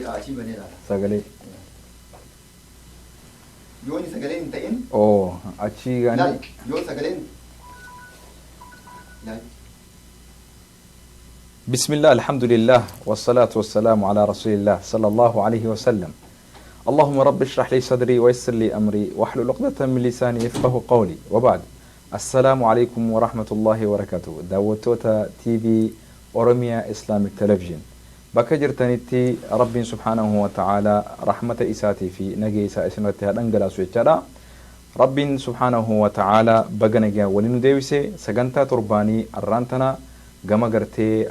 Achii banee ilaala. Sagalee. Yoo inni sagaleen hin ta'in. Oo achii Laal gaanii. yoo sagaleen. Laal. بسم الله، الحمد لله، والصلاة والسلام على رسول الله صلى الله عليه وسلم. اللهم رب اشرح لي صدري ويسر لي أمري واحلل عقدة من لساني يفقه قولي. وبعد، السلام عليكم ورحمة الله وبركاته. Daawwattoota TV Oromia Islamic Television bakka jirtanitti, Rabbiin subhaanahu wa ta'ala rahmata isaatii fi nagee isaa isinirratti haa dhangalaasu jechaadha. Rabbiin subhaanahu wa ta'ala baga nagaan waliin nu deebise. Sagantaa torbaanii arraan tana gama gartee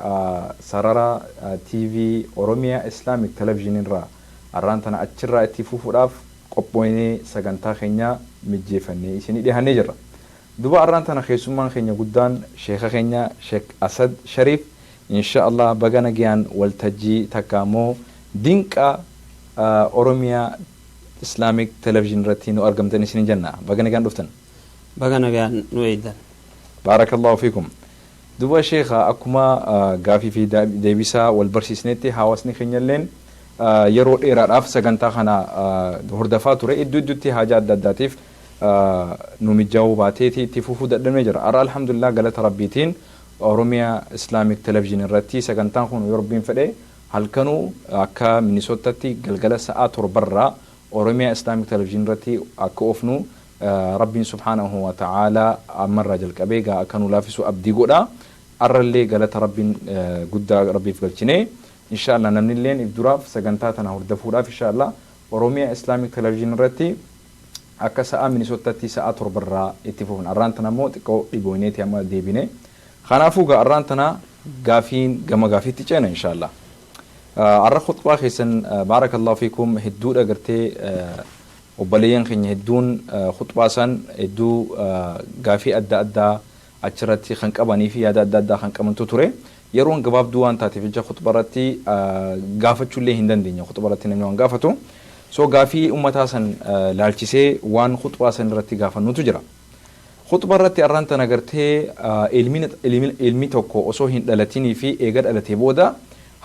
sarara TV Oromia Islamic Television irraa arraan tana achirraa itti fufuudhaaf qophoonee sagantaa keenya mijjeeffannee isinii dhiyaannee jirra. Duba arraan tana keessummaan keenya guddaan sheeka keenya Sheek Asad Shariif. Insha Allah baga nagaan waltajjii takka immoo dinqa Oromiyaa Islamic Television irratti nu argamtan isin jenna. Baga nagaan dhuftan. Baga nagaan nu eeydan. Baarakallahu fiikum. Duba sheeka, akkuma gaafii fi deebisaa wal barsiisnetti, hawaasni keenyalleen yeroo dheeraadhaaf sagantaa kana hordofaa ture. Iddoo iddootti haajaa adda addaatiif nu mijaa'uu baateeti itti fufuu dadhabnee jira. Har'a alhamdulillah galata Rabbiitiin Oromiyaa Islamic Television irratti sagantaan kun yoo Rabbiin fedhe halkanuu akka Minisootatti galgala sa'aa 7rraa Oromiyaa Islamic Television irratti akka oofnu Rabbiin subhaanahu wa ta'ala ammarraa jalqabee gaa akka nu laafisu abdii godha. Arrallee galata Rabbiin guddaa Rabbiif galchinee, inshallah namni illeen if duraaf sagantaa tana hordofuudhaaf inshallah Oromiyaa Islamic Television irratti akka sa'a Minisootatti sa'a 7rraa itti fufna. Arraan tana immoo xiqqoo dhibooneeti amma deebine. Kanaafuu gaa arraan tana gaafiin gama gaafiitti ceena inshallah. Arra khutbaa keessan, baarakallahu fiikum, hedduudha gartee obboleeyyan keenya hedduun khutbaa san hedduu gaafii adda addaa achirratti kan qabanii fi yaada adda addaa kan qabantu ture. Yeroon gabaabduu waan taateef jecha khutba irratti gaafachuullee hin dandeenye, khutba irratti namni waan gaafatu. So gaafii ummataa san laalchisee waan khutbaa san irratti gaafannutu jira. Khutba irratti arraan tana gartee ilmi tokko osoo hin dhalatinii fi eega dhalatee booda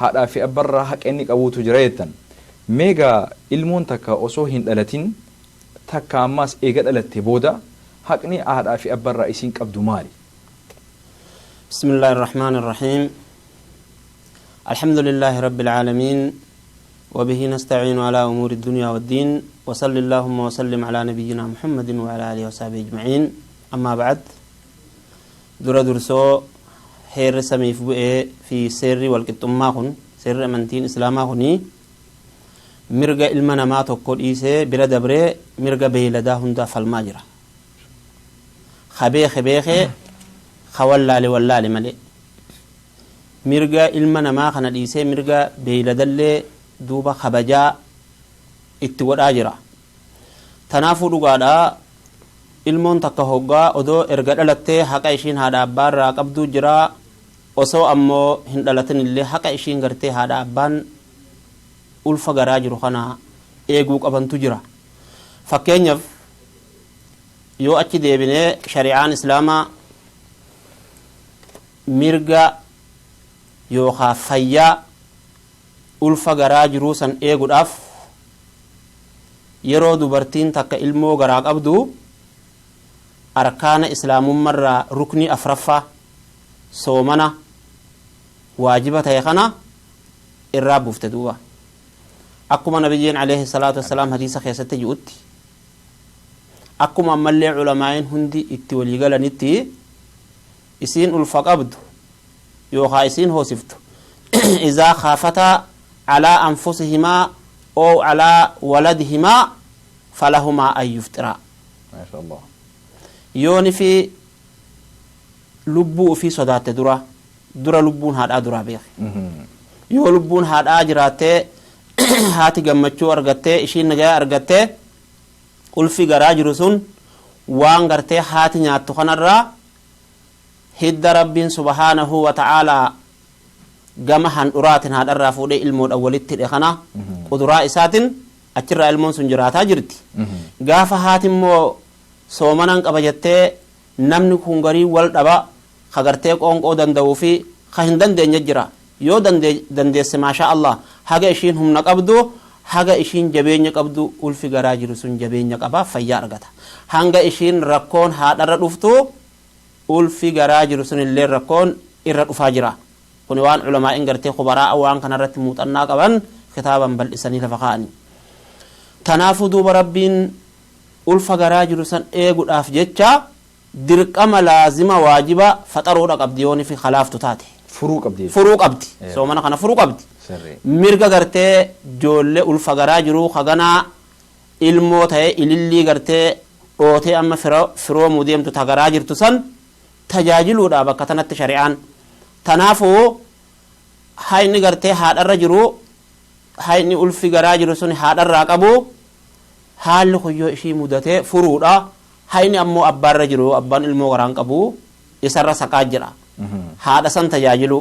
haadhaa fi abbarraa haqa inni qabuutu jira jettan. Meegaa ilmoon takka osoo hin dhalatin takka ammaas eega dhalatte booda haqni haadhaa fi abbarraa isiin qabdu maali? بسم الله الرحمن الرحيم، الحمد لله رب العالمين، وبه نستعين على أمور الدنيا والدين، وصل اللهم وسلم على نبينا محمد وعلى آله وصحبه أجمعين. أما بعد، dura dursoo heerri samiif bu'ee fi seerri walqixxummaa kun, seerri amantiin islaamaa kunii, mirga ilma namaa tokko dhiisee bira dabree mirga beeyladaa hundaa falmaa jira. Ka beeke beekee, ka wallaale wallaale malee, mirga ilma namaa kana dhiisee mirga beeyladallee duuba kabajaa itti godhaa jira. Tanaafuu dhugaadha, ilmoon takka hoggaa odoo erga dhalattee haqa ishiin haadha abbaarraa qabduu jira. Osoo ammoo hin dhalatin illee haqa ishiin gartee haadha abbaan ulfa garaa jiru kana eeguu qabantu jira. Fakkeenyaaf, yoo achi deebinee, shari'aan islaamaa mirga yookaa fayyaa ulfa garaa jiruu san eeguudhaaf, yeroo dubartiin takka ilmoo garaa qabdu, arkaana islaamummarraa rukni afraffaa soomana waajiba ta'e kana irraa buufte. Duuba akkuma nabiyyiin alayhi salaatu wassalaam hadiisa keessatti ji'utti, akkuma ammallee culamaa'in hundi itti walii galanitti, isiin ulfa qabdu yookaa isiin hoosiftu إذا خافتا على أنفسهما أو على ولدهما فلهما أن يفطرا. ما شاء الله. Yooni fi lubbuu ofii sodaatte, dura dura lubbuun haadhaa duraa beeke. Yoo lubbuun haadhaa jiraattee, haati gammachuu argattee, ishiin nagaa argattee, ulfi garaa jiru sun waan gartee haati nyaattu kanarraa hidda Rabbiin subhaanahu wa ta'aalaa gama handhuraatiin haadharraa fuudhee ilmoodhaan walitti hidhe kana quduraa isaatiin achirraa ilmoon sun jiraataa jirti. Gaafa haati immoo soomanan qaba jettee, namni kun garii wal dhaba, ka gartee qoonqoo danda'uu fi ka hin dandeenye jira. Yoo dandeesse maashaa Allah, haga ishiin humna qabdu, haga ishiin jabeenya qabdu, ulfi garaa jiru sun jabeenya qaba, fayyaa argata. Hanga ishiin rakkoon haadharra dhuftu, ulfi garaa jiru sun illee rakkoon irra dhufaa jira. Kuni waan culamaa'in gartee kubaraa waan kanarratti muuxannaa qaban kitaaban bal'isanii lafa kaa'ani. Tanaafuu duuba Rabbiin ulfa garaa jiru san eeguudhaaf jecha dirqama laazima waajiba faxaruudha qabdi yooni fi khalaaftu taate. Furuu qabdi jechuudha. Furuu qabdi. Soomana kana furuu qabdi. Mirga gartee joollee ulfa garaa jiruu kaganaa ilmoo ta'ee ilillii gartee dhootee amma firoomuu deemtu ta garaa jirtu san tajaajiluudha bakka tanatti shari'aan. Tanaafuu hayni gartee haadharra jiru, hayni ulfi garaa jiru sun haadharraa qabu, haalli kun yoo ishii mudatee furuudha. Hayni ammoo abbaarra jiru, abbaan ilmoo garaan qabu isarra saqaa jira. Haadha san tajaajilu,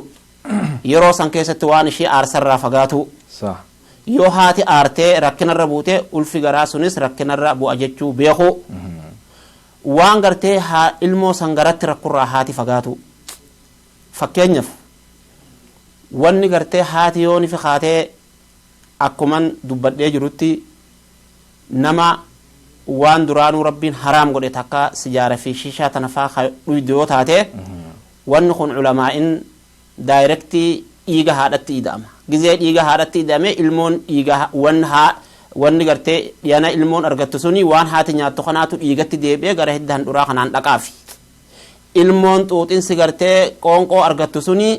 yeroo san keessatti waan ishii aarsarraa fagaatu. Yoo haati aartee rakkinarra buute, ulfi garaa sunis rakkinarra bu'a jechuu beeku. Waan gartee ilmoo san garatti rakkurraa haati fagaatu. Fakkeenyaaf wanni gartee haati yoo ni fi kaatee akkuman dubbadhee jirutti nama waan duraanuu Rabbiin haraam godhe takka sijaara fi shishaa tana faa dhuydu yoo taate, wanni kun culamaa'in directly dhiiga haadhatti ida'ama. Gizee dhiiga haadhatti ida'ame, ilmoon dhiiga wanni gartee dhiyana ilmoon argattu suni waan haati nyaattu kanaatu dhiigatti deebi'ee gara hidda handhuraa kanaan dhaqaafi. Ilmoon xuuxinsi gartee qoonqoo argattu suni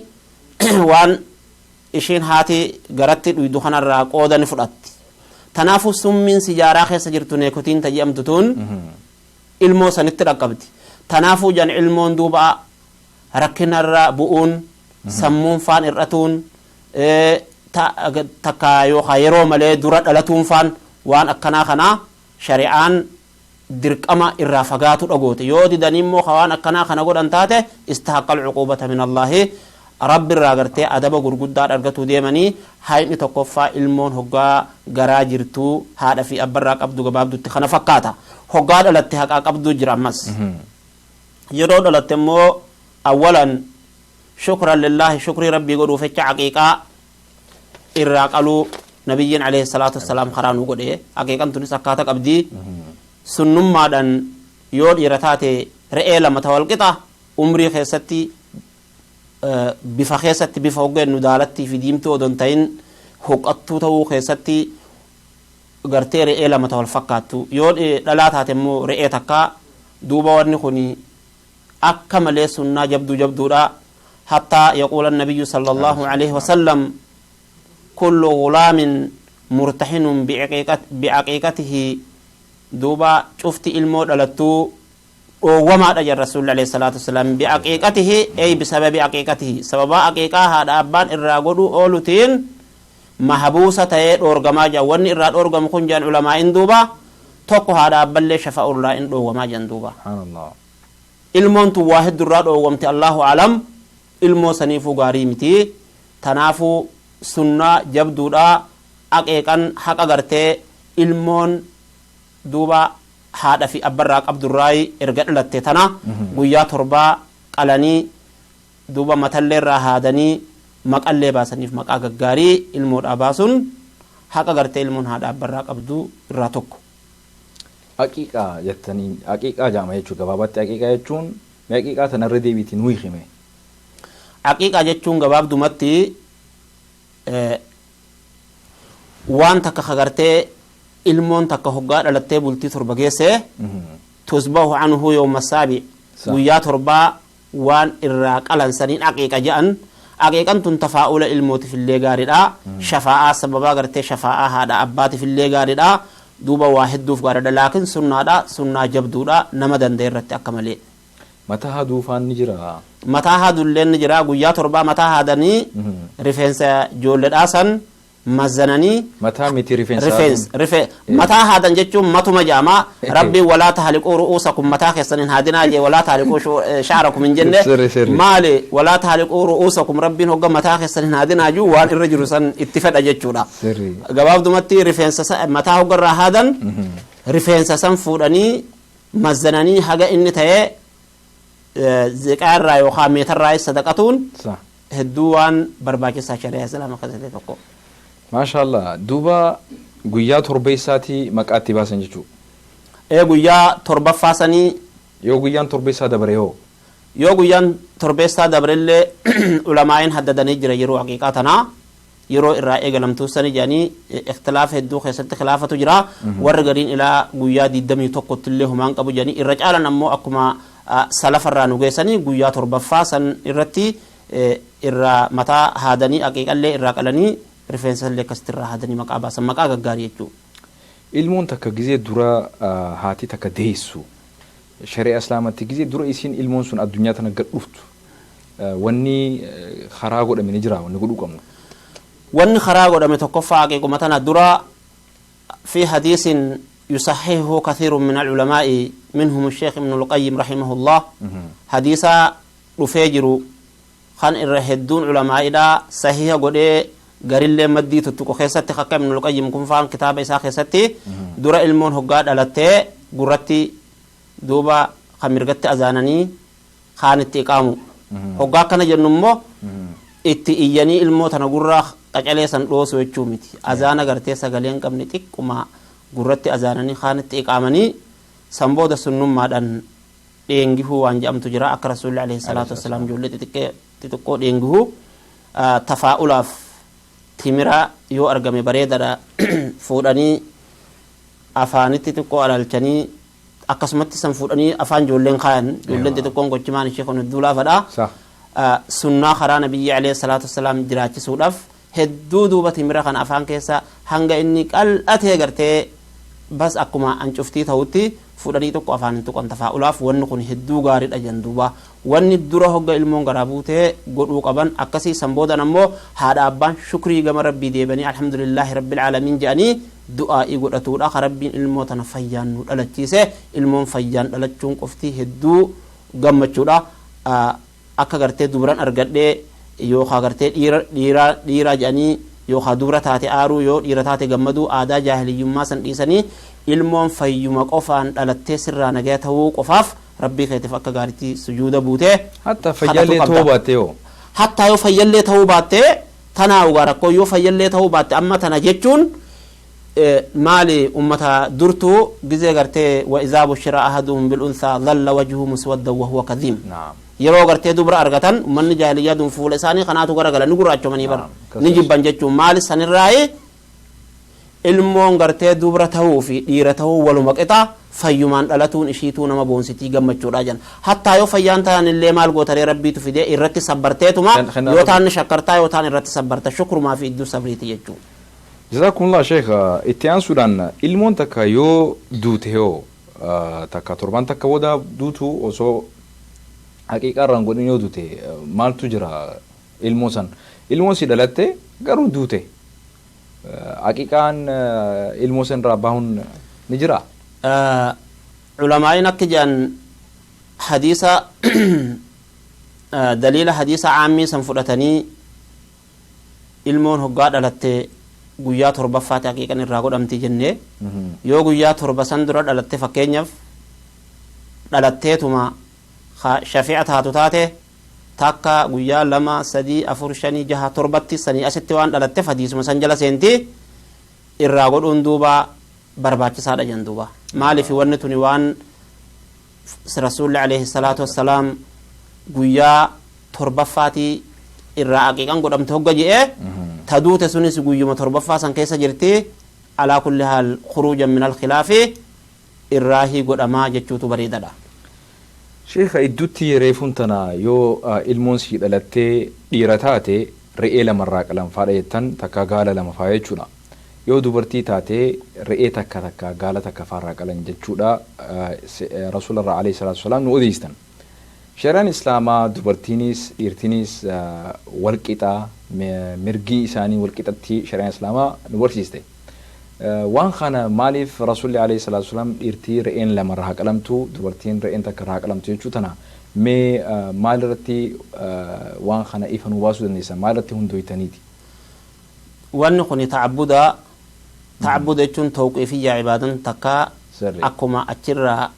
waan ishiin haati garatti dhuydu kanarraa qooda ni fudhatti. Tanaafuu summiin sijaaraa keessa jirtu, nicotine ta jedhamtu tun, ilmoo sanitti dhaqqabdi. Tanaafuu jan ilmoon duuba rakkinarra bu'uun, sammuun faan hir'atuun, takka yookaan yeroo malee dura dhalatuun faan waan akkanaa kanaa shari'aan dirqama irraa fagaatu dhagoote. Yoo didanii immoo waan akkanaa kana godhan taate, استحق العقوبة من الله, Rabbi irraa gartee adaba gurguddaa argatuu deemanii. Hayni tokkoffaa ilmoon hoggaa garaa jirtuu haadha fi abbarraa qabdu gabaabdutti kana fakkaata. Hoggaa dhalatte haqaa qabduu jira ammas. Yeroo dhalatte immoo أولا شكرا لله, shukrii Rabbii godhuuf jecha aqiiqaa irraa qaluu nabiyyiin عليه الصلاة والسلام karaa nu godhe. Aqiiqan tunis akkaata qabdii. Sunnummaadhaan yoo dhiira taate re'ee lama ta walqixa umrii keessatti, bifa keessatti, bifa hoggeennu daalattii fi diimtuu odon ta'in huqqattuu ta'uu keessatti gartee re'ee lama ta wal fakkaattu. Yoo dhalaa taate immoo re'ee takka. Duuba wanni kun akka malee sunnaa jabduu jabduudha. حتى يقول النبي صلى الله عليه وسلم: كل غلام مرتهن بعقيقته. دوبا شفت ilmoo dhalattuu dhoowwamaadha jedha Rasuulli عليه الصلاة والسلام. بعقيقته أي بسبب عقيقته, sababa aqiiqaa haadha abbaan irraa godhuu oolutiin mahabuusa ta'ee dhoorgamaa jira. Wanni irraa dhoorgamu kun, jedhan ulamaa'in duuba, tokko haadha abballee shafa'urraa in dhoowwamaa jedhan duuba. Subhaanallah. Ilmoon tun waa heddurraa dhoowwamte, الله أعلم. Ilmoo saniifuu gaarii miti. Tanaafuu sunnaa jabduudha aqeeqan. Haqa gartee ilmoon duuba haadha fi abbarraa qabdurraayi erga dhalatte tana guyyaa 7 qalanii, duuba matalleerraa haadanii, maqallee baasaniif, maqaa gaggaarii ilmoodhaa baasuun haqa gartee ilmoon haadha abbarraa qabdu irraa tokko. Aqiiqaa jettanii, aqiiqaa jaama jechuudha gabaabaatti. Aqiiqaa jechuun, mee aqiiqaa tanarra deebiitiin nuyi hime. Aqiiqaa jechuun gabaabdumatti waan takka kagartee ilmoon takka hoggaa dhalattee bultii 7 geesse, تذبح عنه يوم السابع, guyyaa 7 waan irraa qalan saniin aqiiqa jedhan. Aqiiqan tun tafaa'ula ilmootiif illee gaariidha, shafaa'aa sababaa gartee shafaa'aa haadha abbaatiif illee gaariidha. Duuba waa hedduuf gaariidha, laakiin sunnaadha, sunnaa jabduudha nama danda'e irratti akka malee. Mataa haduufaan ni jira. Mataa haadulleen ni jira. Guyyaa 7 mataa haadanii, rifeensa ijoolleedhaa san mazzananii. Mataa miti, rifeensa. Rifeensa mataa haadan jechuun matuma jedhama. Rabbiin ولا تحلقوا رءوسكم, mataa keessan hin haadinaa jee. ولا تحلقوا شعركم hin jenne. Sirri, sirri. Maali ولا تحلقوا رءوسكم? Rabbiin hogga mataa keessan hin haadinaa jiru waan irra jiru san itti fedha jechuudha. Gabaabdumatti rifeensa mataa hogga irraa haadan, rifeensa san fuudhanii mazzananii haga inni ta'ee ziqaa irraa yookaan meetarraa sadaqatuun. Hedduu waan barbaachisaa shari'aa islaama keessatti tokko. Maashaallah, duuba guyyaa torbeessaatii maqaa itti baasan jechuudha. Ee, guyyaa torbaffaa sanii. Yoo guyyaan torbeessaa dabare hoo? Yoo guyyaan torbeessaa dabarellee, ulamaa'in haddadanii jira yeroo haqiiqaa tanaa yeroo irraa eegalamtuu sani jedhanii ikhtilaafa hedduu keessatti khilaafatu jira. Warri gariin ilaa guyyaa 21tti illee humaan qabu jedhanii, irra caalan ammoo akkuma salafarraa nu geessanii guyyaa torbaffaa san irratti irraa mataa haadanii, haqiiqallee irraa qalanii, rifeensa illee akkasitti irraa haadanii maqaa baasan, maqaa gaggaarii jechuudha. Ilmoon takka gizee dura haati takka deessu, shari'a islaamatti gizee dura isiin ilmoon sun addunyaa tana gad dhuftu wanni karaa godhame ni jira, wanni godhuu qabnu? Wanni karaa godhame tokkoffaa haqiiquma tana dura في حديث يصححه كثير من العلماء، منهم الشيخ ابن القيم رحمه الله، حديثا dhufee jiru kan irra hedduun culamaa'idha sahiha godhee garillee maddii tuttuqu keessatti, akka Ibn Qayyim kun faan kitaaba isaa keessatti, dura ilmoon hoggaa dhalattee gurratti duuba kan mirgatti azaananii kaan itti iqaamu. Hoggaa akkana jennu immoo itti iyyanii ilmoo tana gurraa qacalee san dhoosu jechuu miti. Azaana gartee sagalee hin qabne xiqquma gurratti azaananii kaan itti iqaamanii, san booda sunnummaadhaan dheengihuu waan jedhamtu jira, akka Rasuulli alayhi salaatu wassalaam ijoollee xixiqqoo dheengihuu. Tafaa'ulaaf timira yoo argame bareedaadha, fuudhanii afaanitti xiqqoo alaalchanii akkasumatti san fuudhanii afaan ijoolleen kaayan. Ijoolleen xixiqqoon gochimaan ishee kun hedduu laafadha. Sunnaa karaa nabiyyi alayhi salaatu wassalaam jiraachisuudhaaf hedduu duuba timira kana afaan keessa hanga inni qal'atee gartee bas akkuma ancuftii ta'utti fuudhanii tokko afaan hin tuqan tafaa'ulaaf. Wanni kun hedduu gaariidha jan. Duuba wanni dura hogga ilmoon garaa buutee godhuu qaban akkasii. San boodan ammoo haadha abbaan shukrii gama rabbii deebanii alhamdulillaahi rabbil aalamiin jedhanii du'aa'ii godhatuudha, ka rabbiin ilmoo tana fayyaan nu dhalachiise. Ilmoon fayyaan dhalachuun qofti hedduu gammachuudha. Akka gartee dubran argadhee yookaan gartee dhiira dhiira jedhanii yookaan dubra taate aaruu, yoo dhiira taate gammaduu, aadaa jaahiliyyummaa san dhiisanii ilmoon fayyuma qofaan dhalattee sirraa nagaa ta'uu qofaaf rabbii keetiif akka gaariitti sujuuda buutee Hatta fayyallee ta'uu baatte yoo? Hattaa yoo fayyallee ta'uu baatte, tanaa ugaa rakkoo. Yoo fayyallee ta'uu baatte, amma tana jechuun maali? Ummata durtuu gizee gartee وإذا بشر أحدهم بالأنثى ظل وجهه مسودا وهو كظيم. Yeroo gartee dubra argatan ummanni jaahiliyyaa dun fuula isaanii kanaatu garagala, ni gurraachomanii bara ni jibban jechuun maali sanirraayi. Ilmoon gartee dubra ta'uu fi dhiira ta'uu waluma qixa, fayyumaan dhalatuun ishiituu nama boonsitii, gammachuudha jan. Hattaa yoo fayyaan ta'an illee maal gootaree, rabbiitu fidee irratti sabbarteetuma yoo taan shakkartaa, yoo taan irratti sabbarta, shukrumaa fi iddoo sabriiti jechuudha. Jazakumullah sheekh. Itti aansuudhaan ilmoon takka yoo duute hoo, takka torbaan takka booda duutu, osoo haqiiqaa irraan godhin yoo duute maaltu jira ilmoo san? Ilmoon si dhalatte garuu duute, haqiiqaan ilmoo san irraa bahuun ni jira? Culamaa'iin akka jedhan hadiisa daliila hadiisa caammii san fudhatanii ilmoon hoggaa dhalatte guyyaa torbaffaati haqiiqan irraa godhamti jennee, yoo guyyaa 7 san dura dhalatte, fakkeenyaaf dhalatteetuma shafi'a taatu taate takka guyyaa 2, 3, 4, 5, 6, 7tti sanii asitti waan dhalatteef hadiisuma san jala seenti, irraa godhuun duuba barbaachisaadha jen. Duuba maaliif wanni tuni waan Rasuulli alayhi salaatu wassalaam guyyaa torbaffaatii irraa aqiiqan godhamte hogga je'e, ta duute sunis guyyuma torbaffaa san keessa jirti. على كل حال خروجا من الخلاف irraahii godhamaa jechuutu bareedadha. Sheekha, idduutti reefuun tana yoo ilmoon sii dhalattee dhiira taate re'ee lamarraa qalanfaadha jettan, takka gaala lama faa jechuudha. Yoo dubartii taate re'ee takka, takka gaala takka faarraa qalan jechuudha Rasuularraa alayhi salaatu wasalaam nu odeystan. Shari'aan Islaamaa dubartiinis dhiirtinis walqixa, mirgi isaanii walqixatti shari'aan Islaamaa nu barsiiste. Waan kana maaliif Rasuulli alayhi salaatu wasalaam dhiirtii re'een lamarraa haa qalamtu, dubartiin re'een takka irraa haa qalamtu jechuu tana mee maalirratti waan kana ifa nu baasuu dandeessan, maalirratti hundooytaniiti? Wanni kun ta'abbuda. Ta'abbuda jechuun tawqiifiyyaa, ibaadan takka akkuma achirraa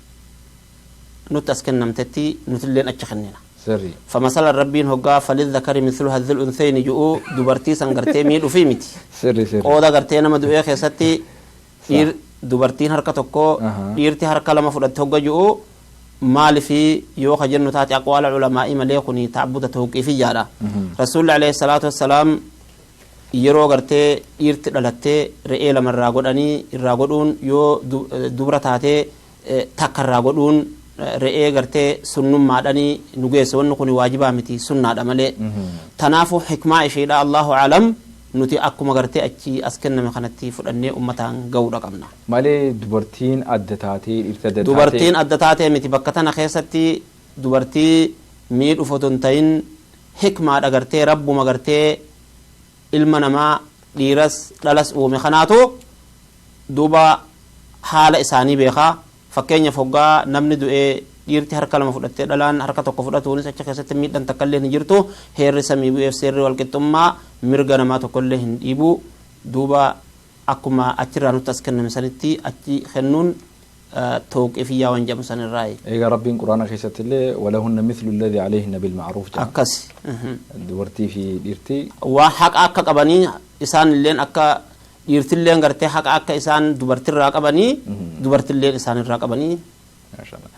nutti as kennamtetti nutilleen achi kennina. Sirrii. Famasala Rabbiin hoggaa falidhakari mithlu hadhil unthayni ju'uu dubartii san gartee miidhufii miti. Sirrii sirrii. Qooda gartee nama du'ee keessatti dubartiin harka tokko dhiirti harka lama fudhatte hogga ju'uu maalifi yoo ka jennu taate aqwaala culamaa'ii malee kuni ta'abbuda tawqiifiyyaadha. Rasuulli alayhi salaatu wassalaam yeroo gartee dhiirti dhalattee re'ee lama irraa godhanii irraa godhuun yoo dubra taatee takka irraa godhuun re'ee gartee sunnummaadhanii nu geesse. Wanni kun waajibaa miti, sunnaadha malee. Tanaafuu hikmaa isheedha Allahu alam nuti akkuma gartee achi as kenname kanatti fudhannee ummataan ga'uudha qabna. Malee dubartiin adda taatee dhiirti adda taatee. Dubartiin adda taatee miti. Bakka tana keessatti dubartii miidhuuf otoo hin ta'in hikmaadha gartee rabbuma gartee ilma namaa dhiiras dhalas uume kanaatu duuba haala isaanii beekaa. Fakkeenyaaf hoggaa namni du'ee dhiirti harka lama fudhattee dhalaan harka tokko fudhatuunis achi keessatti miidhaan takka illee hin jirtu. Heerri samii bu'eef seerri walqixxummaa mirga namaa tokko illee hin dhiibu. Duuba akkuma achirraa nutti as kenname sanitti achi kennuun tawqiifiyyaa waan jedhamu sanirraayi. Egaa Rabbiin Quraana keessatti illee walahunna mithlu alladhi alayhinna bilma'ruuf jedha. Akkas. Dubartii fi dhiirti waan haqa akka qabanii isaan illeen akka dhiirtilleen gartee haqa akka isaan dubartirraa qabanii dubartilleen isaanirraa qabanii. Maashaallah.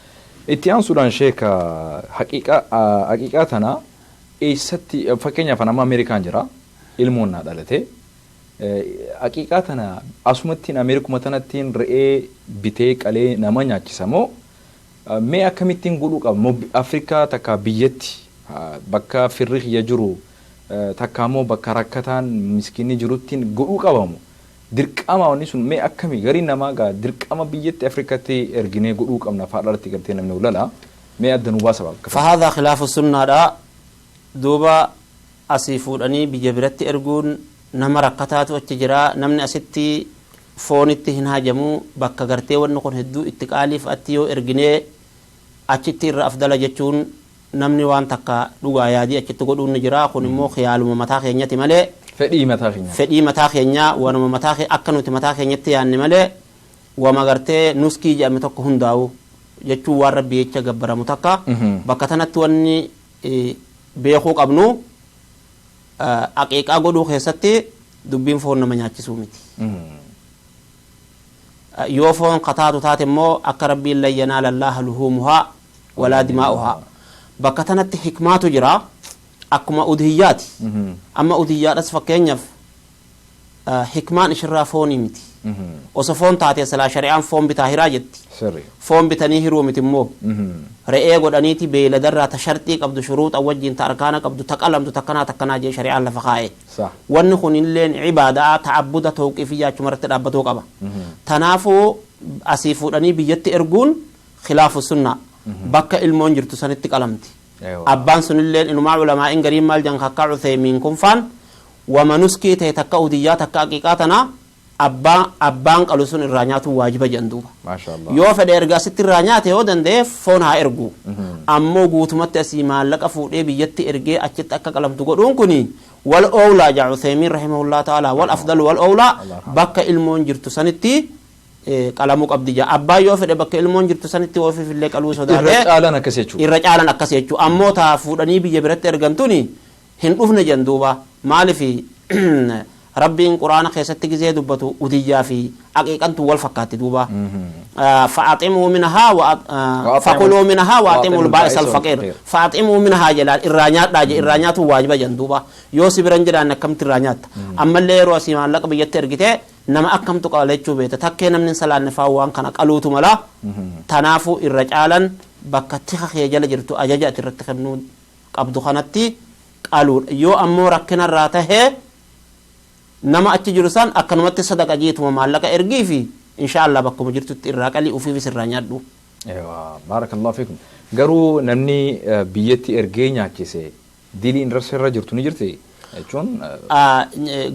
Itti aansuudhaan sheeka haqiiqaa tana eessatti, fakkeenyaaf nama Ameerikaan jira, ilmoon naa dhalate, haqiiqaa tana asumattiin Ameerikuma tanattiin re'ee bitee qalee nama nyaachisa moo mee akkamittiin godhuu qaba moo Afrikaa takka biyyatti bakka firri kiyya jiru takka immoo bakka rakkataan miskiinni jiruttiin godhuu qabamu dirqama wanni sun mee akkami? Gariin namaa gaa dirqama biyyatti Afrikatti erginee godhuu qabna faadhaatti gartee namni ulala mee adda nu baasa bakka. فهذا خلاف السنة دا. دوبا asii fuudhanii biyya biratti erguun nama rakkataatu achi jira, namni asitti foonitti hin hajamu, bakka gartee wanni kun hedduu itti qaaliif atti yoo erginee achitti irra afdala jechuun namni waan takka dhugaa yaadii achitti godhuun ni jira. Kun immoo khiyaaluma mataa keenyati malee fedhii mataa keenya. Fedhii mataa keenyaa waanuma mataa akka nuti mataa keenyatti yaanne malee wama gartee nuskii jedhame tokko hundaa'u jechuun waan rabbi jecha gabbaramu takka. Bakka tanatti wanni beekuu qabnu aqiiqaa godhuu keessatti dubbiin foon nama nyaachisuu miti. Yoo foon kataatu taate immoo akka rabbiin lan yanaala allaaha luhuumuhaa walaa dimaa'uhaa. Bakka tanatti hikmaatu jira akkuma udhiyyaati. Amma udhiyyaadhas fakkeenyaaf hikmaan ishirraa foonii miti. Osoo foon taate silaa shari'aan foon bitaa hiraa jetti. Foon bitanii hiruu miti immoo re'ee godhaniiti beeyladarraa ta sharxii qabdu shuruuxa wajjin ta arkaana qabdu ta qalamtu takkanaa takkanaa jee shari'aan lafa kaa'e. Wanni kun illeen cibaadaa ta'abbuda tawqiifiyyaa achumarratti dhaabbatuu qaba. Tanaafuu asii fuudhanii biyyatti erguun khilaafu sunna. Bakka ilmoon jirtu sanitti qalamti. Abbaan sunilleen inumaa culamaa'in gariin maal jan kakkaa Cuthaymiin kun faan wama nuskii ta'e takka udiyyaa takka aqiiqaa tana abbaan qalu sun irraa nyaatuun waajiba jedhan duuba. Yoo fedhe erga asitti irraa nyaate yoo danda'e foon haa ergu. Ammoo guutumatti asii maallaqa fuudhee biyyatti ergee achitti akka qalamtu godhuun kuni wal oowlaa jaa Cuthaymiin rahimahullah ta'ala wal afdalu wal oowlaa bakka ilmoon jirtu sanitti qalamuu qabdi jaa. Abbaan yoo fedhe bakka ilmoon jirtu sanitti ofiif illee qaluu sodaatee. Irra caalaan akkas jechuudha. Irra caalan akkas jechuudha. Ammoo taa fuudhanii biyya biratti ergamtuni hin dhufne jedhan duuba. Maalifi rabbiin quraana keessatti gizee dubbatu udiyyaa fi aqiiqantu wal fakkaatti duuba. فأطعموا منها فكلوا منها وأطعموا البائس الفقير. فأطعموا منها جلال irraa nyaadhaa je. Irraa nyaatu waajiba jedhan duuba. Yoo si biran jedhaan akkamti irraa nyaatta? Ammallee yeroo asii maallaqa biyyatti ergite nama akkamtu qala jechuu beekta. Takkee namni hin salaanne faa waan kana qaluutu mala. Tanaafuu irra caalan bakka tika kee jala jirtu ajaja ati irratti kennuu qabdu kanatti qaluudha. Yoo ammoo rakkinarraa tahee nama achi jiru san akkanumatti sadaqa jeetuma maallaqa ergii fi insha Allah bakkuma jirtutti irraa qalii ufiifis irraa nyaadhu. Ewa, barakallahu fiikum. Garuu namni biyyatti ergee nyaachise diliin irra jirtu ni jirti jechuun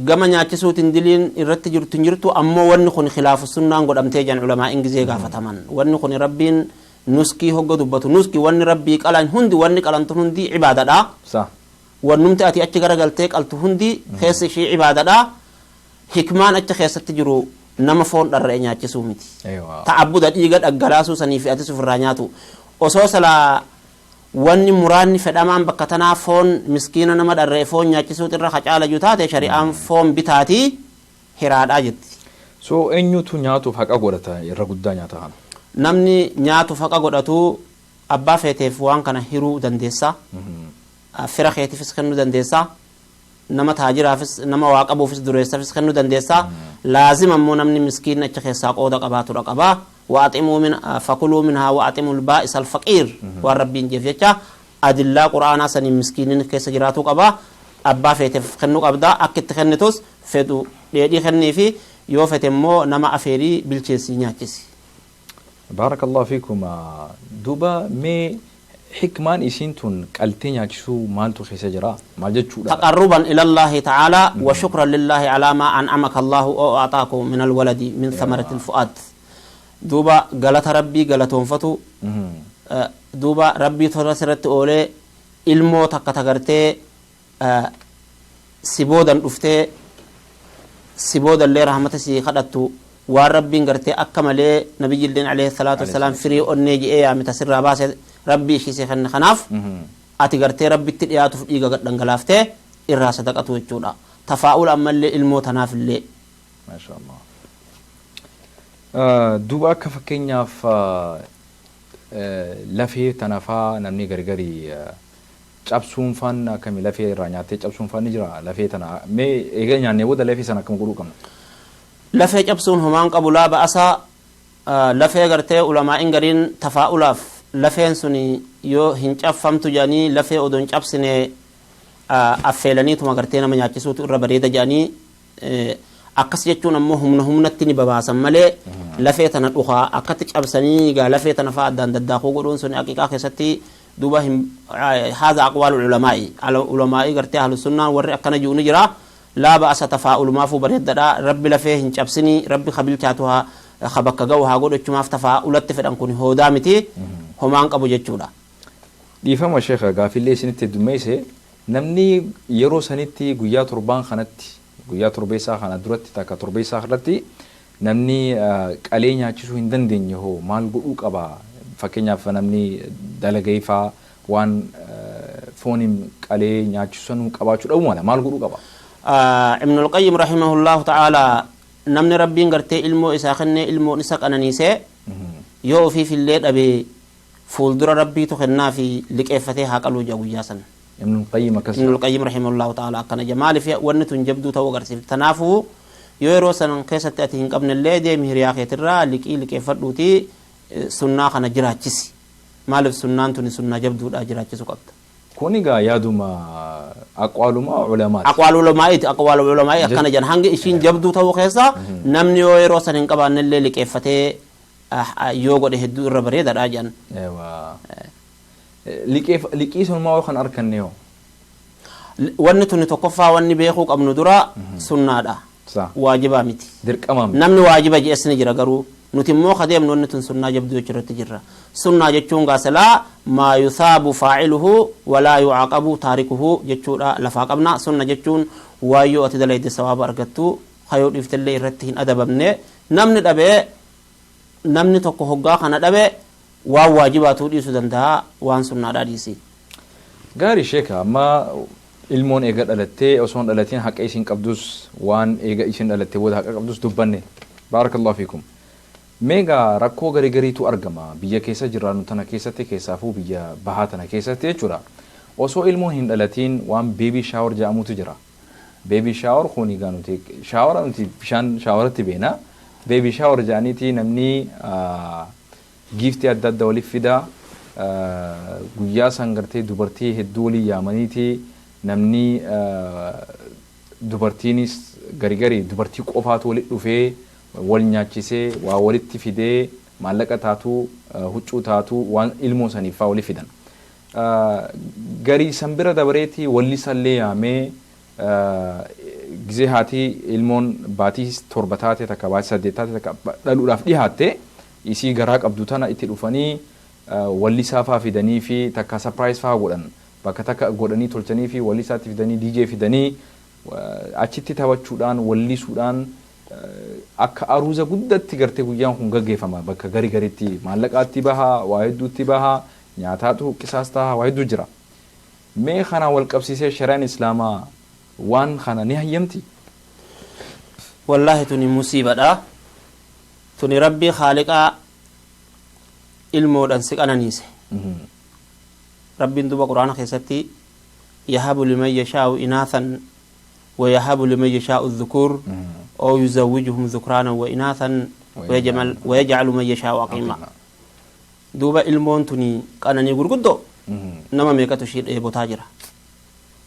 Gama nyaachisuutiin diliin irratti jirtu hin jirtu. Ammoo wanni kun khilaafu sunnaan godhamtee jan ulamaa'in gizee gaafataman. Wanni kun rabbiin nuskii hogga dubbatu nuskii wanni rabbii qalan hundi wanni qalantu hundi cibaadadha. Wannumti ati achi garagaltee qaltu hundi keessa ishii cibaadadha. Hikmaan achi keessatti jiru nama foon dharra'e nyaachisuu miti. Ta'abbuda dhiiga dhaggalaasuu sanii fi atis ofirraa nyaatu. Osoo silaa Wanni muraanni fedhamaan bakka tanaa foon miskiina nama dharree foon nyaachisuutu irra kacaala taate, shari'aan foon bitaatii hiraadhaa jetti. So eenyutu nyaatuuf haqa godhata irra guddaa nyaata kana? Namni nyaatuuf haqa godhatu abbaa feeteef waan kana hiruu dandeessa. Fira keetiifis kennuu dandeessa. Nama taajiraafis, nama waa qabuufis, dureessaafis kennuu dandeessa. Laazima immoo namni miskiin achi keessaa qooda qabaatudha qabaa. وأطعموا من فكلوا منها وأطعموا البائس الفقير, waan rabbiin jeef jecha adillaa quraanaa sanii miskiinin keessa jiraatu qaba. Abbaa feeteef kennuu qabda. Akka itti kennitus fedhu dheedhii kennii fi yoo fete immoo nama afeerii bilcheessii nyaachisi. بارك الله فيكم. Duuba mee hikmaan isiin tun qaltee nyaachisuu maaltu keessa jira, maal jechuudha? تقربا إلى الله تعالى وشكرا لله على ما أنعمك الله أو أعطاك من الولد من ثمرة الفؤاد. دوبا غلط ربي غلطونفتو duuba rabbii tola sirratti oolee ilmoo takka tagartee si boodan dhuftee si boodallee rahmata si kadhattu, waan rabbiin gartee akka malee nabiyyilleen عليه الصلاة والسلام firii onnee je'ee yaamita sirraa baase rabbii ishii si kenne. Kanaaf ati gartee rabbitti dhiyaatuuf dhiiga gad dhangalaaftee irraa sadaqatu jechuudha. Tafaa'ul ammallee ilmoo tanaaf illee. ما شاء الله. Duuba akka fakkeenyaaf lafee tanafaa namni gargari cabsuun faan akkami? Lafee irraa nyaattee cabsuun faan ni jira. Lafee tana mee eega nyaannee booda lafee sana akkam godhuu qabna? Lafee cabsuun homaan qabu, laa ba'asa. Lafee gartee ulamaa'in gariin tafaa'ulaaf lafeen sun yoo hin cabfamtu jedhanii, lafee odoo hin cabsine affeelaniituma gartee nama nyaachisuutu irra bareeda jedhanii. Akkas jechuun ammoo humna humnatti ni babaasan malee lafee tana dhukaa akkatti cabsanii gaa lafee tana fa'aa addaan daddaakuu godhuun sun aqiiqaa keessatti duuba hin. هذا أقوال العلماء, ulamaa'i gartee ahlu sunnaa warri akkana jiru ni jira. Laa ba'asa, tafaa'ulumaafuu bareeddadha. Rabbi lafee hin cabsinii, rabbi kabilchaatu haa ka bakka ga'u haa godhachumaaf tafaa'ulatti fedhan. Kun hoodaa miti, homaan qabu jechuudha. Dhiifama sheekha, gaafillee isinitti heddummeesse. Namni yeroo sanitti guyyaa torbaan kanatti, guyyaa torbeessaa kana duratti takka torbeessaa irratti namni qalee nyaachisuu hin dandeenye hoo maal godhuu qaba? Fakkeenyaaf namni dalagee faa waan fooniin qalee nyaachisu sanuu qabaachuu dhabuu mala, maal godhuu qaba? Ibn al-Qayyim رحمه الله تعالى namni rabbiin gartee ilmoo isaa kennee ilmoon isa qananiisee yoo ofiif illee dhabe fuuldura rabbiitu kennaa fi liqeeffatee haa qaluu jaa guyyaa sana. Ibn al-Qayyim akkas. Ibn al-Qayyim رحمه الله تعالى akkana jaa. Maaliif? Wanni tun jabduu ta'uu agarsiifte. Tanaafuu yoo yeroo san keessatti ati hin qabnellee deemi hiriyaa keetirraa liqii liqeeffadhuutii sunnaa kana jiraachisi. Maaliif? Sunnaan tuni sunnaa jabduudha, jiraachisu qabda. Kun egaa yaaduma aqwaaluma ulamaati. Aqwaal ulamaa'iiti, aqwaal ulamaa'i akkana jedhan. Hanga ishiin jabduu ta'uu keessa namni yoo yeroo san hin qabaannellee liqeeffatee yoo godhe hedduu irra bareedaadha jedhan. Liqii sanumaa yoo kan arganne hoo? Wanni tuni tokkoffaa wanni beekuu qabnu dura sunnaadha. Waajibaa miti. Dirqamaa miti. Namni waajiba je'es ni jira, garuu nuti immoo kadeemnu wanni tun sunnaa jabduu jechuurratti jirra. Sunnaa jechuun gaasalaa ما يثاب فاعله ولا يعاقب تاركه jechuudha lafaa qabna. Sunna jechuun waayyoo ati dalayde sawaaba argattu, hayoo dhiiftellee irratti hin adabamne. Namni dhabee, namni tokko hoggaa kana dhabe waan waajibaatuu dhiisuu danda'a, waan sunnaadhaa dhiisi. Gaarii sheeka, amma ilmoon eega dhalattee osoo hin dhalatiin haqa isiin qabdus, waan eega isiin dhalattee booda haqa qabdus dubbanne. بارك الله فيكم. Meegaa rakkoo garii gariitu argama biyya keessa jiraannu tana keessatti, keessaafuu biyya bahaa tana keessatti jechuudha. Osoo ilmoon hin dhalatiin waan baby shower jedhamutu jira. Baby shower kun egaa nuti shower nuti bishaan showeratti beena. Baby shower jedhaniiti namni giiftii adda addaa waliif fida. Guyyaa san gartee dubartii hedduu walii yaamaniiti namni dubartiinis gari gari dubartii qofaatu walitti dhufee wal nyaachisee waa walitti fidee maallaqa taatu, huccuu taatu, waan ilmoo saniif faa walii fidan. Garii san bira dabareeti wallisallee yaamee gizee haati ilmoon baatii 7 taate takka baatii 8 taate takka dhaluudhaaf dhihaatte isii garaa qabdu tana itti dhufanii wallisaa faa fidanii fi takka surprise faa godhan, bakka takka godhanii tolchanii fi wallisaatti fidanii DJ fidanii achitti taphachuudhaan wallisuudhaan akka aruuza guddatti gartee guyyaan kun gaggeeffama. Bakka gari garitti maallaqaatti bahaa, waa hedduutti bahaa. Nyaataatu qisaas ta'a, waa hedduu jira. Mee kanaan wal qabsiisee shari'aan islaamaa waan kana ni hayyamti? Wallaahi tuni musiibadha. Tuni rabbii khaaliqaa ilmoodhan si qananiise. Rabbiin duba quraana keessatti yahabu liman yashaa'u inaathan ويهب لمن يشاء الذكور أو يزوجهم ذكرانا وإناثا ويجعل من يشاء عقيما. دوبا ilmoon tuni qananii gurguddoo nama meeqatu ishii dheebotaa jira.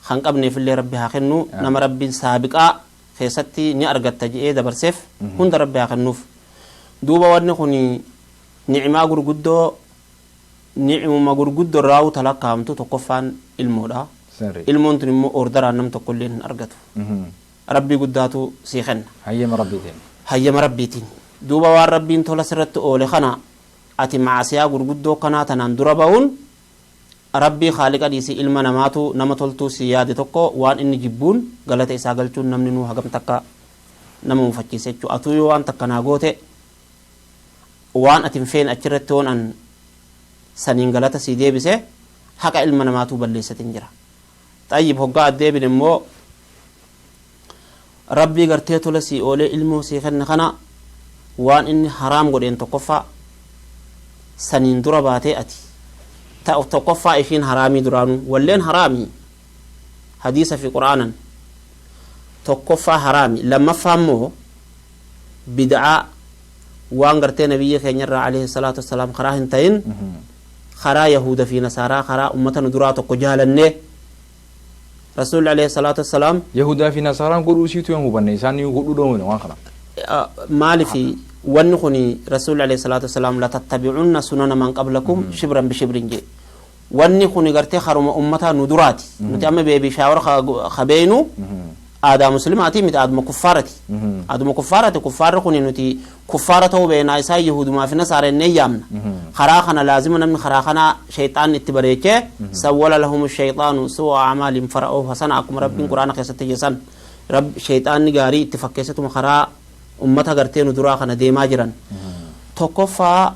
Kan qabneefillee rabbi haa kennu. Nama rabbiin saabiqaa keessatti ni argatta je'ee dabarseef hunda rabbi haa kennuuf. Duuba wanni kun nicmaa gurguddoo, nicmuma gurguddoo raawuu talakkaa'amtu tokkoffaan ilmoodha. Ilmoon tun immoo ordaraan nam tokkollee hin argatu. Rabbii guddaatu sii kenna. Hayyama rabbiitiin. Hayyama rabbiitiin. Duuba waan rabbiin tola sirratti oole kana ati maasiyaa gurguddoo kanaa tanaan dura ba'uun rabbii khaaliqa dhiisii ilma namaatu nama toltuu si yaade tokko waan inni jibbuun galata isaa galchuun namni nuu hagam takka nama mufachiise jechuudha. Atuu yoo waan takka naa goote, waan ati hin feene achirratti hoon an saniin galata sii deebise, haqa ilma namaatuu balleessatin jira. Xayyib, hoggaa addeebin immoo rabbii gartee tola sii oolee ilmoo sii kenne kana waan inni haraam godheen tokkoffaa saniin dura baatee ati tokkoffaa ishiin haraamii duraanuu walleen haraamii hadiisa fi qur'aanan tokkoffaa haraami. Lammaffaa immoo bid'aa, waan gartee nabiyyi keenyarraa alayhi salaatu wassalaam karaa hin ta'in, karaa yahuda fi nasaaraa, karaa ummata nu duraa tokko jaalannee rasuulli alayhi salaatu wassalaam. Yahudaa fi nasaaraan godhuu isiitu yoo hubanne, isaan godhuu dhoowwine waan kana. Maalifi wanni kun rasuulli alayhi salaatu wassalaam latattabi'unna sunana man qablakum shibran bishibrin jee. Wanni kun gartee haruma ummataa nu duraati. Nuti amma baby shower kabeeynu aadaa muslimaati miti, aaduma kuffaarati, aaduma kuffaarati. Kuffaarri kun nuti kuffaara ta'uu beenaa, isaa yahudumaa fi nasaara innee yaamna. Karaa kana laazima namni karaa kana shayxaan itti bareechee sawwala lahum shayxaanu su'a acmaalin fara'oo hasana, akkuma rabbiin quraana keessatti jesan rab shayxaanni gaarii itti fakkeessituma karaa ummata gartee nu duraa kana deemaa jiran. Tokkoffaa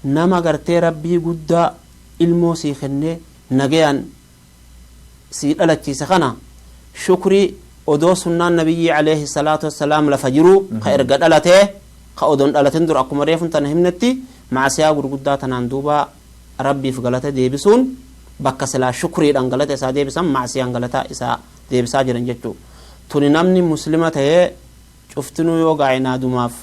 nama gartee rabbii guddaa ilmoo sii kennee nagayaan sii dhalachiise kana shukrii odoo sunnaan nabiyyi alayhi salaatu wassalaam lafa jiruu ka erga dhalatee ka odoon dhalatin dura akkuma reefun tana himnetti maasiyaa gurguddaa tanaan duuba rabbiif galata deebisuun bakka silaa shukriidhaan galata isaa deebisan maasiyaan galata isaa deebisaa jiran jechuu. Tuni namni muslima ta'ee cuftinuu yoo gaa'inaadumaaf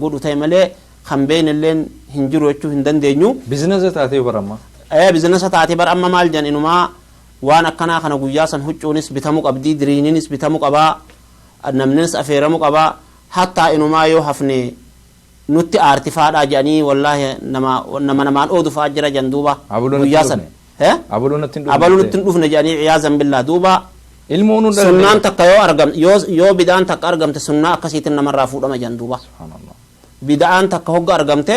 godhu ta'e malee kan beeynilleen hin jiru jechuu hin dandeenyu. Bizinasa taatee baramma. Bizinasa taatee bar. Amma maal jedhan, inumaa waan akkanaa kana guyyaa san huccuunis bitamuu qabdii, diriininis bitamuu qabaa, namnis afeeramuu qabaa, hattaa inumaa yoo hafne nutti aartifaadhaa jedhanii, wallaahi nama nama namaan oodu fa'aa jira jedhan duuba. Guyyaa san abaluu nutti hin dhufne jedhanii, ciyaazan billaa, duuba. Ilmoon sunnaan takka yoo argam yoo bid'aan takka argamte sunnaa akkasiitiin namarraa fuudhama jedhan duuba. Bid'aan takka hogga argamte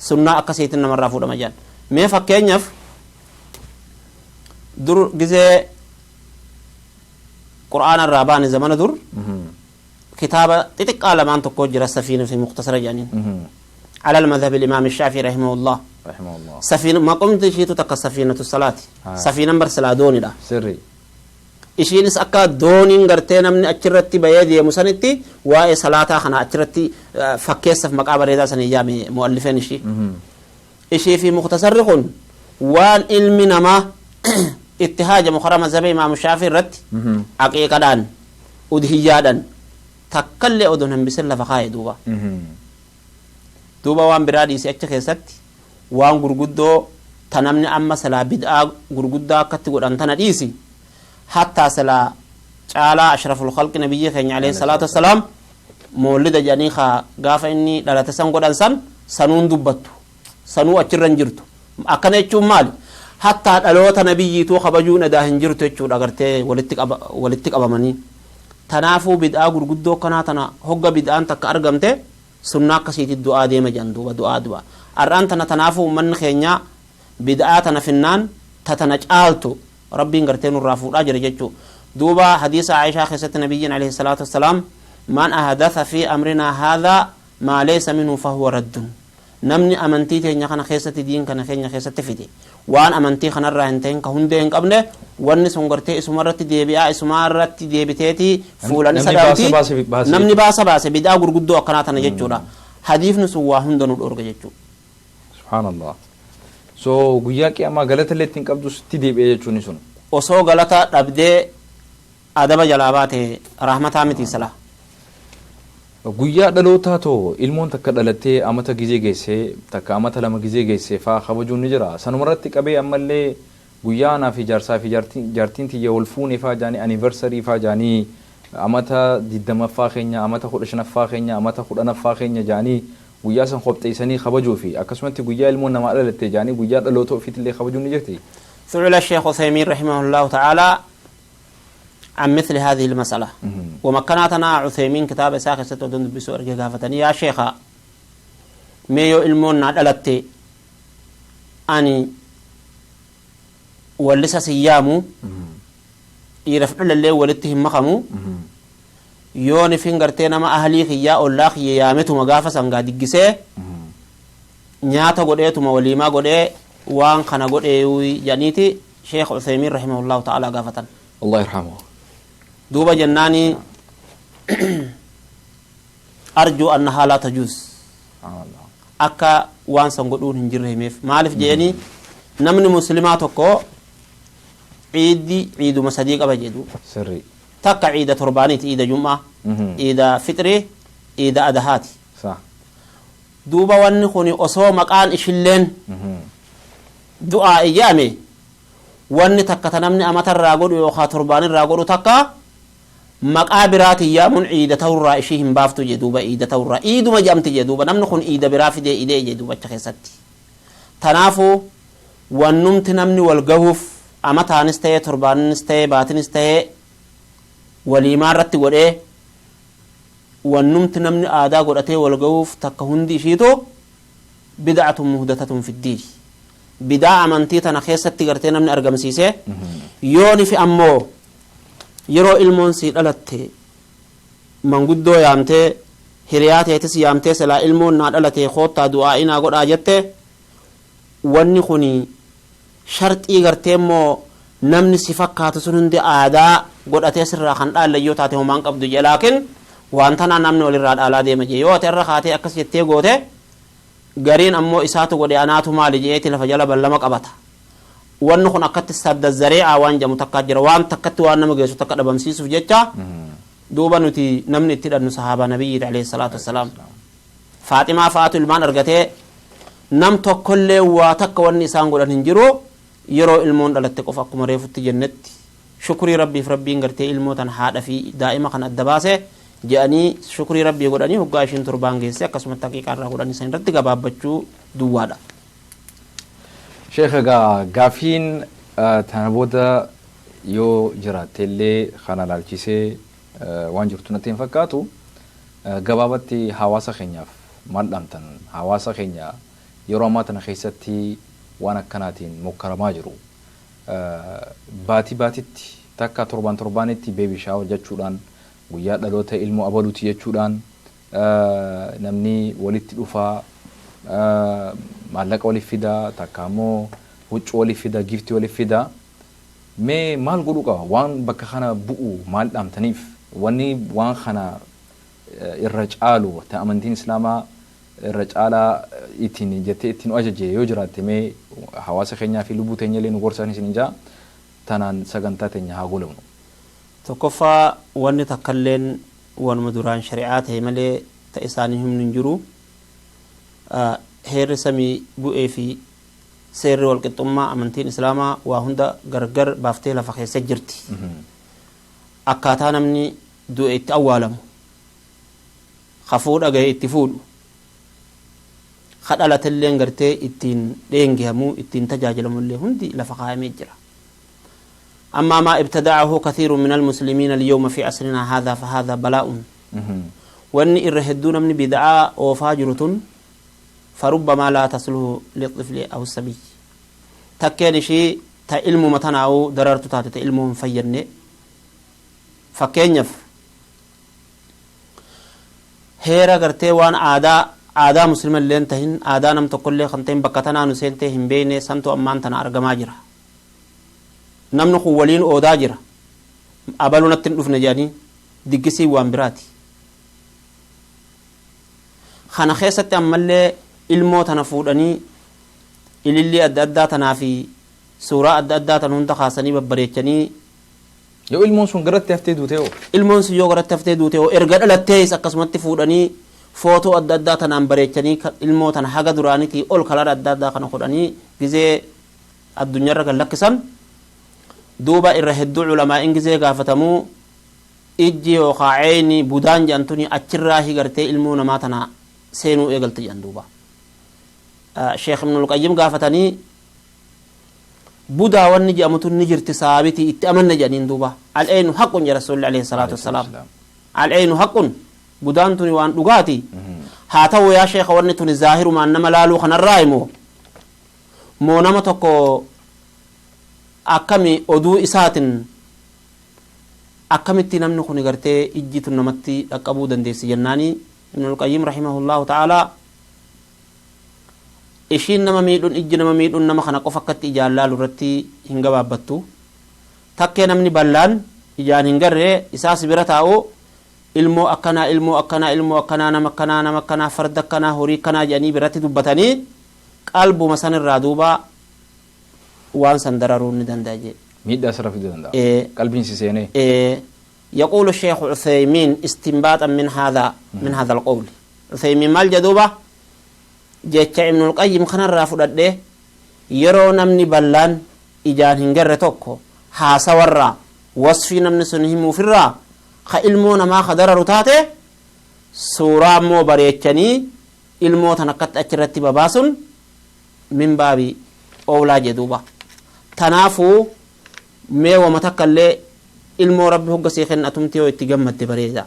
sunnaa akkasiitiin namarraa fuudhama jedhan. Mee fakkeenyaaf dur gizee qur'aana irraa baane, zamana dur kitaaba xixiqqaa lamaan tokko jira, safiina fi mukhtasara jedhaniin, على المذهب الإمام الشافعي رحمه الله. رحمه الله. سفينة ما قمت شيء تك سفينة الصلاة. سفينة برسلا دوني دا. Ishiinis akka dooniin gartee namni achirratti bahee deemu sanitti waa'ee salaataa kana achirratti fakkeessaaf maqaa bareedaa sanii yaame mu'allifeen ishii. Ishii fi muktasarri kun waan ilmi namaa itti haajamu karaa mazhaba imaamu shaafii irratti aqiiqadhaan udhiyyaadhaan takkallee odoon hambisin lafa kaa'e duuba. Duuba waan biraa dhiise achi keessatti waan gurguddoo ta namni amma silaa bid'aa gurguddaa akkatti godhan tana dhiisi, hattaa silaa caalaa ashraful khalqi nabiyyi keenya alayhi salaatu wassalaam moolida jedhanii kaa gaafa inni dhalate san godhan san sanuun dubbattu sanuu achirra hin jirtu. Akkana jechuun maali? Hattaa dhaloota nabiyyiituu kabajuun edaa hin jirtu jechuudha gartee walitti qabamanii. Tanaafuu bid'aa gurguddoo kanaa tana hogga bid'aan takka argamte sunnaa akkasiitti du'aa deema jedhan duuba du'aa du'a har'aan tana. Tanaafuu uummanni keenya bid'aa tana finnaan ta tana caaltu rabbiin gartee nurraa fuudhaa jira jechuu. Duuba hadiisa Aishaa keessatti nabiyyiin alayhi salaatu wassalaam man ahdatha fi amrinaa haadhaa maa laysa minhu fahuwa raddun. Namni amantii teenya kana keessatti, diin kana keenya keessatti fide waan amantii kanarraa hin ta'in, ka hundee hin qabne, wanni sun gartee isumarratti deebi'aa, isumarratti deebiteeti fuulan isa Namni baasa dhaabti. Baase. Namni baasa baase bidaa gurguddoo akkanaa tana jechuudha. Hadiifni sun waa hunda nu dhoorga jechuudha. Subhaanallah. So guyyaa qiyaamaa galata illee ittiin qabdu sitti deebi'ee jechuun sun. Osoo galata dhabdee adaba jalaa baate, rahmataa miti sala. Guyyaa dhalootaa too, ilmoon takka dhalattee amata gizee geessee, takka amata 2 gizee geessee faa kabajuun ni jira. Sanumarratti qabee ammallee guyyaa anaa fi jaarsaa fi jaartiin tiyya wal fuunee faa jaanii, anniversary faa jaanii, amata 20ffaa keenya, amata 15ffaa keenya, amata 10ffaa keenya jaanii guyyaa san qopheessanii kabajuu fi akkasumatti guyyaa ilmoon namaa dhalatte jaanii guyyaa dhaloota ofiitillee kabajuun ni jirti. سئل الشيخ عثيمين رحمه الله تعالى عن مثل هذه المسألة. ومكناتنا عثيمين كتاب ساخر ستودن بسو أرجع قافتني يا شيخ ميو ilmoon naa dhalatte ani wallisa siyyaamu, dhiiraf dhalallee walitti hin makamu, yoon ifin gartee nama ahlii kiyyaa, ollaa kiyya yaametuma gaafa sangaa diggisee nyaata godheetuma waliimaa godhee waan kana godhee jedhaniiti Sheekh Uthaymiin rahimahullahu ta'ala gaafatan. Allah yarhamuhu. Duuba jennaani, arjuu annahaa laa tajuuz. Subhaanallah. Akka waan san godhuun hin jirre himeef. Maaliif jedhanii, namni muslimaa tokko ciiddi ciiduma sadii qaba jedhu. Sirrii. Takka ciida torbaaniiti, ciida jum'aa, ciida fixrii, ciida adahaati. Duuba wanni kun osoo maqaan ishilleen du'aa ija'ame, wanni takka ta namni amatarraa godhu yookaa torbaanirraa godhu takka maqaa biraatiin yaamuun ciida ta'urraa ishii hin baaftu jedhe duuba. Ciida ta'urraa ciiduma jedhamti jedhe duuba. Namni kun ciida biraa fidee idee jedhe duuba acha keessatti. Tanaafuu wannumti namni wal gahuuf amataanis ta'ee, torbaaninis ta'ee, baatinis ta'ee, waliimaa irratti godhee, wannumti namni aadaa godhatee wal gahuuf takka hundi ishiitu bid'atun muhdatatun fiddiini, bidaa amantii tana keessatti gartee namni argamsiise. Yooni fi ammoo yeroo ilmoon sii dhalatte manguddoo yaamtee, hiriyaa teetis yaamtee, silaa ilmoon naa dhalate koottaa du'aa inaa godhaa jette, wanni kun sharxii gartee immoo namni si fakkaatu sun hundi aadaa godhatee sirraa kan dhaalle yoo taate homaan qabdu jee. Laakiin waan tanaa namni walirraa dhaalaa deema jee. Yoo ati irra kaatee akkas jettee goote, gariin ammoo isaatu godhe anaatu maali jeeti lafa jala ballama qabata. Wanni kun akkatti sadda zaree'aa waan jedhamu takkaa jira, waan takkatti waan nama geessu takka dhabamsiisuuf jecha. Duuba nuti namni itti hidhannu sahaabaa nabiyyiiti alayhi salaatu wassalaam. Faaximaa fa'aatu ilmaan argatee nam tokkollee waa takka wanni isaan godhan hin jiru. Yeroo ilmoon dhalatte qofa akkuma reefutti jennetti shukrii rabbiif, rabbiin gartee ilmoo tan haadha fi daa'ima kan adda baase jedhanii shukrii rabbii godhanii, hoggaa ishiin torbaan geesse akkasumatti haqiiqaa irraa godhanii san irratti gabaabbachuu duwwaadha. Sheekh, egaa gaafiin tana booda yoo jiraatte illee kana laalchisee waan jirtu natti hin fakkaatu. Gabaabatti hawaasa keenyaaf maal dhaamtan? Hawaasa keenya yeroo ammaa tana keessatti waan akkanaatiin mokkaramaa jiru. Baatii baatitti takka, torbaan torbaanitti baby shower jechuudhaan, guyyaa dhaloota ilmoo abaluuti jechuudhaan namni walitti dhufaa, maallaqa waliif fidaa, takka ammoo huccuu waliif fidaa, giftii waliif fidaa. Mee maal godhuu qaba? Waan bakka kana bu'u maal dhaamtaniif? Wanni waan kana irra caalu ta amantiin islaamaa irra caalaa ittiin jettee ittiin ajaje yoo jiraatte, mee hawaasa keenyaa fi lubbuu teenya illee nu gorsan isin jaa, tanaan sagantaa teenya haa goolabnu. Tokkoffaa, wanni takkalleen wanuma duraan shari'aa ta'e malee ta isaanii himnu hin jiru. Heerri samii bu'ee fi seerri walqixxummaa amantiin islaamaa waa hunda gargar baaftee lafa keessa jirti. Akkaataa namni du'e itti awwaalamu, ka fuudha gahe itti fuudhu, ka dhalatelleen gartee ittiin dheengihamu, ittiin tajaajilamullee hundi lafa kaayamee jira. أما ما ابتدعه كثير من المسلمين اليوم في عصرنا هذا فهذا بلاء. وأن إرهدون من بدعاء وفاجرة فربما لا تصله للطفل أو الصبي. تكين شيء تا علم متناو دررت تاتي تا علم فيرني. فكينيف heera gartee waan aadaa Aadaa muslima illee tahin, aadaa nam tokkollee kan ta'in, bakka tanaa nu seentee hin beekne santu ammaan tana argamaa jira. Namni kun waliin oodaa jira. Abaluu natti hin dhufne jedhanii diggisii waan biraati. Kana keessatti ammallee ilmoo tana fuudhanii ilillii adda addaa tanaa fi suuraa adda addaa tan hunda kaasanii babbareechanii. Yoo ilmoon sun garatti haftee duute hoo? Ilmoon sun yoo garatti haftee duute hoo, erga dhalattees akkasumatti fuudhanii footoo adda addaa tanaan bareechanii, ilmoo tana haga duraanitii ol kalara adda addaa kana godhanii gizee addunyaarra kan lakkisan. Duuba irra hedduu culamaa'in gizee gaafatamuu, ijji yookaa ceeni budaan jedhamtuni achirraa higartee ilmoo namaa tana seenuu eegalte jedhan. Duuba Sheekh Ibnul Qayyim gaafatanii, budaa wanni jedhamutu ni jirti, saabitii itti amanna jedhaniin. Duuba العين حق jedha Rasuulli عليه الصلاة والسلام. العين حق, budaan tuni waan dhugaati. Haa ta'u yaa sheekha, wanni tuni zaahirumaan nama laaluu kanarraa himoo moo nama tokko akkami oduu isaatin akkamitti namni kun gartee ijji tun namatti dhaqqabuu dandeessi jennaani, Ibnul Qayyim رحمه الله تعالى ishiin nama miidhuun, ijji nama miidhuun nama kana qofa akkatti ijaan laalu irratti hin gabaabbattu. Takkee namni ballaan ijaan hin garree isaas bira taa'u, ilmoo akkanaa, ilmoo akkanaa, ilmoo akkanaa, nama akkanaa, nama akkanaa, farda akkanaa, horii akkanaa jedhanii biratti dubbatanii qalbuma sanirraa duuba waan san dararuu ni danda'a jee. Miidhaa sirra fiduu danda'a. Qalbiin si seenee. يقول الشيخ عثيمين استنباطا من هذا القول، عثيمين maal jedhuuba jecha Ibnul Qayyim kanarraa fudhadhe, yeroo namni ballaan ijaan hin garre tokko haasawarraa wasfii namni sun himuufirraa ka ilmoo namaa ka dararu taate, suuraa immoo bareechanii ilmoo tan akkatti achirratti babaasun من باب أولى jedhuuba. Tanaafuu mee wama takka illee ilmoo Rabbi hogga sii kenna atumti yoo itti gammadde bareeda.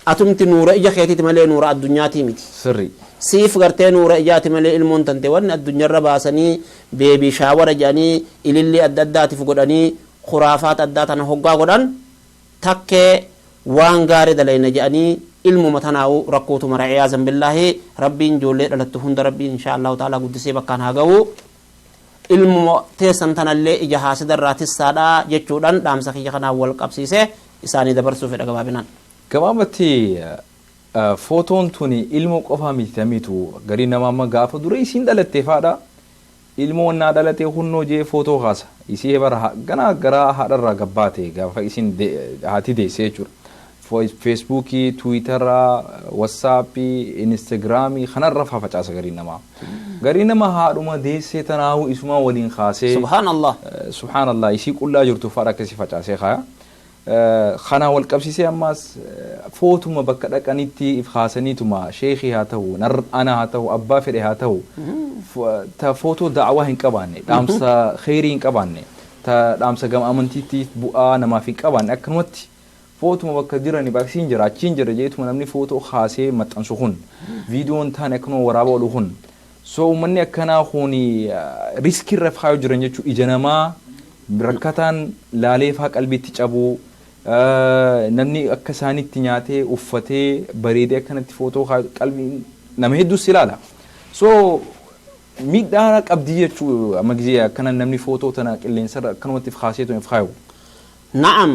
Atumti nuura ija keetiiti malee nuura addunyaatii miti. Sirri. Siif gartee nuura ijaati malee ilmoon tante wanni addunyaarra baasanii baby shower jedhanii ilillii adda addaatiif godhanii khuraafaat addaa tana hoggaa godhan, takkee waan gaarii dalayna jedhanii ilmuma tanaa'u rakkootu mara. عياذا بالله. Rabbiin ijoollee dhalattu hunda Rabbiin إن شاء الله تعالى guddisee bakkaan haa ga'u. Ilmuma teessan tanallee ija haasidarraa tissaadhaa jechuudhaan dhaamsa kiyya kanaan wal qabsiisee isaanii dabarsuu fedha gabaabinaan. Gabaabatti footoon tuni ilmoo qofaa miti tamiitu garii nama amma gaafa dura isiin dhalatte faadha. Ilmoo naa dhalatee hunnoo jee footoo kaasa. Isii bara ganaa garaa haadharraa gabbaate gaafa isiin haati deesse jechuudha. Feesbuukii, Tiwiitaraa, Wassaappii, Instagiraamii kanarra fafacaasa garii namaa. Garii nama haadhuma deessee tanaa'uu isumaa waliin kaasee. سبحان الله. سبحان الله, isii qullaa jirtu faadha akkasii facaasee kaaya. Kanaa wal qabsiisee ammaas footuma bakka dhaqanitti if kaasaniituma, sheekii haa ta'u, ana haa ta'u, abbaa fedhe haa ta'u, ta footoo da'awaa hin qabaanne, dhaamsa kheyrii hin qabaanne, ta dhaamsa gama amantiitti bu'aa namaaf hin qabaanne, akkanumatti footuma bakka jirani baksiin jira achiin jira jeetuma namni footoo kaasee maxxansu kun, viidiyoon taane akkanuma waraaba oolu kun, so uummanni akkanaa kun riskii irra faayuu jiran jechuu, ija namaa rakkataan laalee faa qalbiitti cabuu, namni akka isaanitti nyaatee uffatee bareedee akkanatti footoo qalbii nama hedduus ilaala. So miidhaa qabdii jechuu amma gizee akkana namni footoo tana qilleensarra akkanumatti kaaseetu if kaayu. Na'am,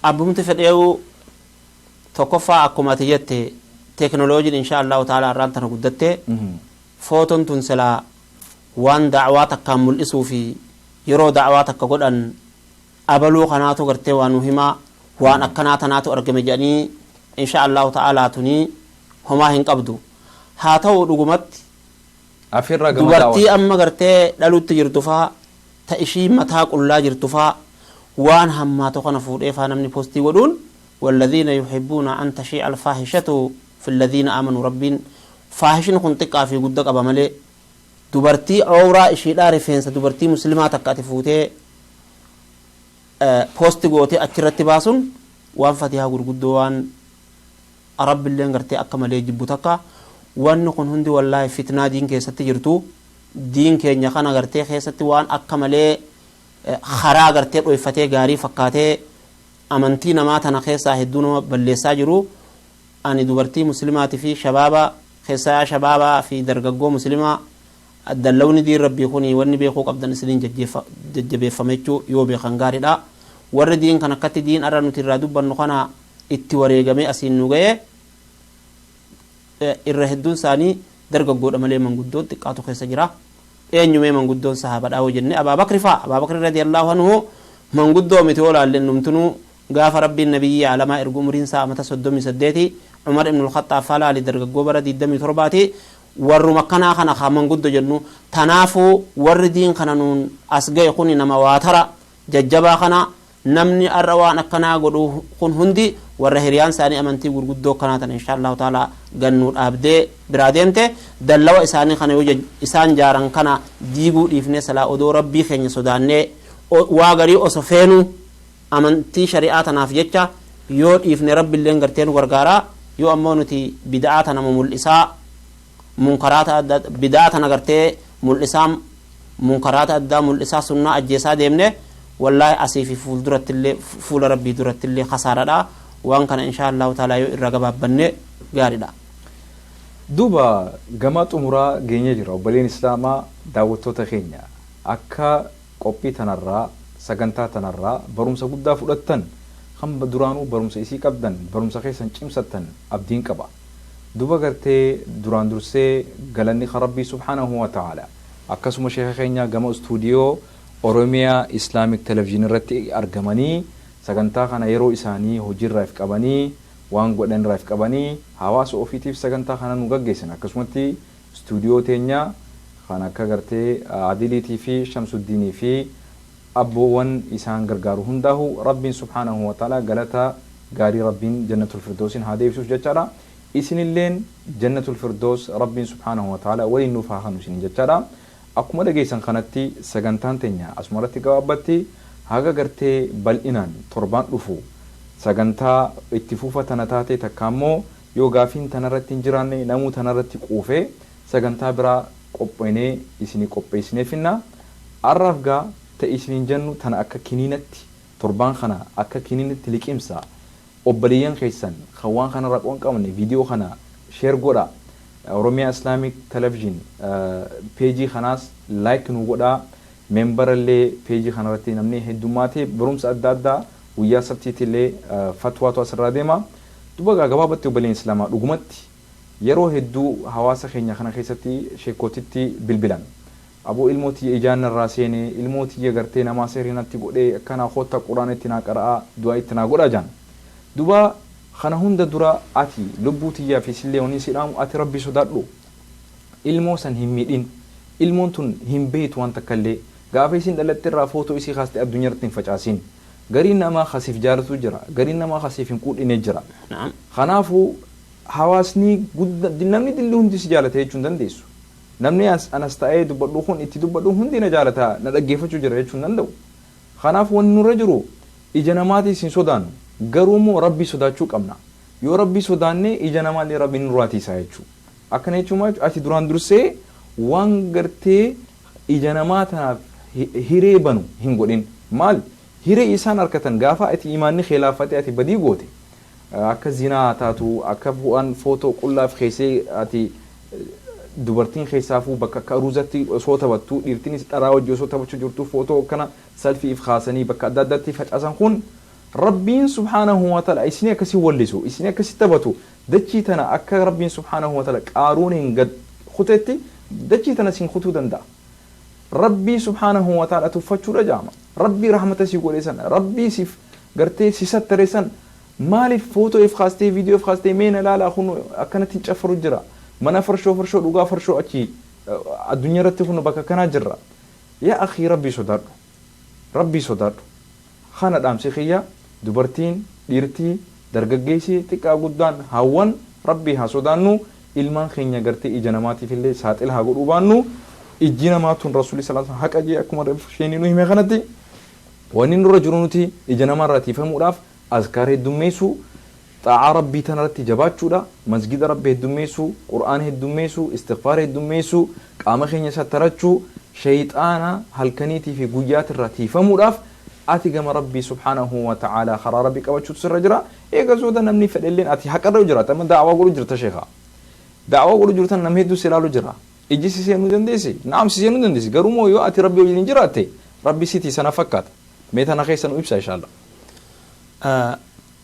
abbumti fedheewu tokkoffaa akkuma ati jette teekinooloojiin إن شاء الله تعالى irraan tana guddatte. Footoon tun silaa waan da'awaa takkaan mul'isuu fi yeroo da'awaa takka godhan abaluu kanaatu gartee waan nu himaa, waan akkanaa tanaatu argame jedhanii, إن شاء الله تعالى tunii homaa hin qabdu. Haa ta'u, dhugumatti Afirraa gama dubartii amma gartee dhalutti jirtu faa, ta ishii mataa qullaa jirtu faa, waan hammaatu kana fuudhee faa namni post godhuun, والذين يحبون أن تشيع الفاحشة في الذين آمنوا. Rabbiin faahishni kun xiqqaa fi guddaa qaba malee, dubartii awraa ishiidhaa, rifeensa dubartii muslimaa takka ati fuutee post gootee achirratti baasuun waan fatihaa gurguddoo, waan Rabbiilleen gartee akka malee jibbu takka. Wanni kun hundi wallaahi fitnaa diin keessatti jirtu, diin keenya kana gartee keessatti waan akka malee karaa gartee dhoyfatee gaarii fakkaatee amantii namaa tana keessaa hedduu nama balleessaa jiru. Ani dubartii muslimaatii fi shabaaba Keessaa shabaabaa fi dargaggoo muslimaa dallawni diin rabbii kuni wanni beekuu qabdan isiniin jajjabeeffame jechuu yoo beekan gaariidha. Warri diin kan akkatti diin arra nuti irraa dubbannu kana itti wareegamee asiin nu ga'e irra hedduun isaanii dargaggoodha malee manguddoon xiqqaatu keessa jira. Eenyumee manguddoon sahaabadhaa hoo jenne Abaabakri fa'a. Abaabakri radiyallahu anhu manguddoo miti yoo laalle numtunuu gaafa rabbiin nabiyyi alamaa ergu umriin isaa amata 38. Umar ibn al-Khattaab faa laali, dargaggoo bara 27ti. Warruma akkanaa kana haa manguddo jennu. Tanaafuu warri diin kana nuun as ga'e kuni nama waatara jajjabaa kana. Namni har'a waan akkanaa godhu kun hundi warra hiriyaan isaanii amantii gurguddoo akkanaa tana insha Allahu ta'ala gannuu dhaabdee biraa deemte. Dallawa isaanii kana yoo isaan jaaran kana diiguu dhiifnee, salaa odoo rabbii keenya sodaannee, waa garii osoo feenuu amantii shari'aa tanaaf jecha yoo dhiifne, rabbiilleen gartee nu gargaaraa. Yoo ammoo nuti bida'aa tana mul'isaa, munkaraata adda bida'aa tana gartee mul'isaa, munkaraata addaa mul'isaa, sunnaa ajjeesaa deemne, wallaahi asii fi fuuldurattillee, fuula rabbii durattillee khasaaradha. Waan kana insha Allahu ta'ala yoo irra gabaabbanne gaariidha. Duuba gama xumuraa geenyee jira. Obboleen islaamaa, daawwattoota keenya, akka qophii tanarraa, sagantaa tanarraa barumsa guddaa fudhattan, kan duraanuu barumsa isii qabdan barumsa keessan cimsattan abdiin qaba. Duuba gartee duraan dursee galanni kan rabbii subhaanahu wa ta'ala, akkasuma sheeka keenya gama istuudiyoo Oromiyaa Islamic Television irratti argamanii sagantaa kana yeroo isaanii hojiirraa if qabanii, waan godhan irraa if qabanii, hawaasa ofiitiif sagantaa kana nu gaggeessan, akkasumatti istuudiyoo teenya kan akka gartee Adiliitii fi Shamsuddiinii fi abboowwan isaan gargaaru hundaahu rabbiin subhaanahu wa ta'ala galata gaarii rabbiin jannatul firdoosiin haa deebisuuf jechaadha. Isinilleen jannatul firdoos rabbiin subhaanahu wa ta'ala waliin nuuf haa kanu isinin jechaadha. Akkuma dhageessan kanatti sagantaan teenya asumarratti gabaabbatti. Haga gartee bal'inaan torbaan dhufu sagantaa itti fufa tana taate takka immoo yoo gaafiin tanarratti hin jiraanne, namuu tanarratti quufee sagantaa biraa qopheynee isinii qopheessinee finna. Arraaf gaa ta'e isiniin jennu tana akka kiniinatti torbaan kana akka kiniinatti liqimsa. Obboleeyyan keessan kan waan kanarraa quban qabne viidiyoo kana share godha. Oromiyaa Islamic Television peejii kanaas like nu godhaa. Memberallee peejii kanarratti namni heddummaatee barumsa adda addaa guyyaa sabtiitillee fatwaatu asirraa deema. Duba gabaabatti, obboleen islaamaa, dhugumatti yeroo hedduu hawaasa keenya kana keessatti sheekootitti bilbilan. Aboo, ilmoo tiyya ijaan narraa seenee, ilmoo tiyya gartee namaa seerinatti godhee, akkanaa, koottaa quraana itti naa qara'aa, du'aa itti naa godhaa jaan. Duba kana hunda dura ati lubbuu tiyyaa fi sillee wanni si dhaamu, ati rabbi sodaadhu. Ilmoo san hin miidhin. Ilmoon tun hin beeytu waan takka illee. Gaafa isin dhalatte irraa footoo isii kaastee addunyaa irratti hin facaasin. Gariin namaa kasiif jaalatu jira, gariin namaa kasiif hin quudhine jira. Kanaafuu hawaasni gudda namni dilli hundi si jaalata jechuu hin dandeessu. Namni anas ta'ee dubbadhu kun itti dubbadhu hundi na jaalata, na dhaggeeffachuu jira jechuu hin danda'u. Kanaaf wanni nurra jiru ija namaatiis hin sodaannu, garuu immoo rabbii sodaachuu qabna. Yoo rabbii sodaanne ija namaallee rabbiin nurraa tiisaa jechuudha. Akkana jechuun maal jechuudha? Ati duraan dursee waan gartee ija namaa tanaaf hiree banu hin godhin. Maal hiree isaan harkatan gaafa ati imaanni kee laaffatee ati badii goote, akka zinaa haa taatu, akka waan footoo qullaaf keessee ati dubartiin keessaafuu bakka akka aruuzatti osoo taphattu, dhiirtinis dharaa wajji osoo taphachuu jirtu footoo akkana selfie if kaasanii bakka adda addaatti facaasan kun, rabbiin subhaanahu wa ta'ala isinii akkasii wallisu, isinii akkasii taphatu, dachii tana akka rabbiin subhaanahu wa ta'ala qaaruuniin gad kutetti dachii tana sin kutuu danda'a. Rabbii subhaanahu wa ta'ala tuffachuudha jaama. Rabbii rahmata si godhe sana, rabbii siif gartee si sattare san, maaliif footoo if kaastee, viidiyoo if kaastee, mee na laalaa, kun akkanatti hin caffaru jira, mana farshoo farshoo dhugaa farshoo achi addunyaa irratti kun bakka akkanaa jirra. Yaa akhii, rabbii sodaadhu, rabbii sodaadhu. Kana dhaamsi kiyya. Dubartiin, dhiirtii, dargaggeessi, xiqqaa guddaan, hawwan, rabbii haa sodaannu. Ilmaan keenya gartee ija namaatiif illee saaxila haa godhuu baannu. Ijji namaa tun rasuulli sallallahu alaihi haqa jee akkuma isheen nu hime kanatti, wanni nurra jiru nuti ija namaarraa tiifamuudhaaf azkaar heddummeessuu, xaa'aa rabbii tanarratti jabaachuudha, masgida rabbi heddummeessuu, qur'aana heddummeessuu, istighfaara heddummeessuu, qaama keenya sattarachuu, shayxaana halkaniitii fi guyyaatirraa tiifamuudhaaf ati gama rabbii subhaanahu wa ta'aalaa karaa rabbii qabachuutu sirra jira. Eega sooda namni fedhelleen ati haqarra jiraata. Amma daawaa godhu jirta, sheekha. Da'awaa godhu jirtan namni hedduu si ilaalu jira. Ijji si seenuu dandeessi, naam si seenuu dandeessi, garuu moo yoo ati rabbi wajjin jiraatte rabbi sitii sana fakkaata. Mee tana keessa nu ibsa inshallah.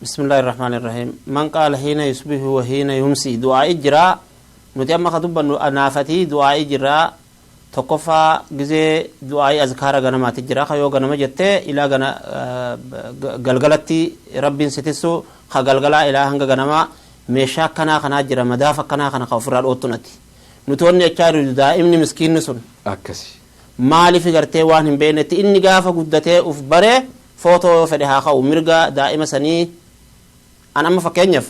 بسم الله الرحمن الرحيم. من قال حين يصبح وحين يمسي دعاء جرا nuti amma ka dubbannu anaafatii du'aa'ii jirraa. Tokkoffaa gizee du'aa'ii azkaara ganamaati jira, ka yoo ganama jettee ilaa gana galgalatti rabbiin sitissu, ka galgalaa ilaa hanga ganamaa. Meeshaa akkanaa kanaa jira, madaafa akkanaa kana ka ofirraa dhoottu. Nati nuti wanni jechaa jiru daa'imni miskiinni sun akkasi maaliif gartee waan hin beeknetti inni gaafa guddatee uf baree footoo yoo fedhe haa ka'u, mirga daa'ima sanii. An amma fakkeenyaaf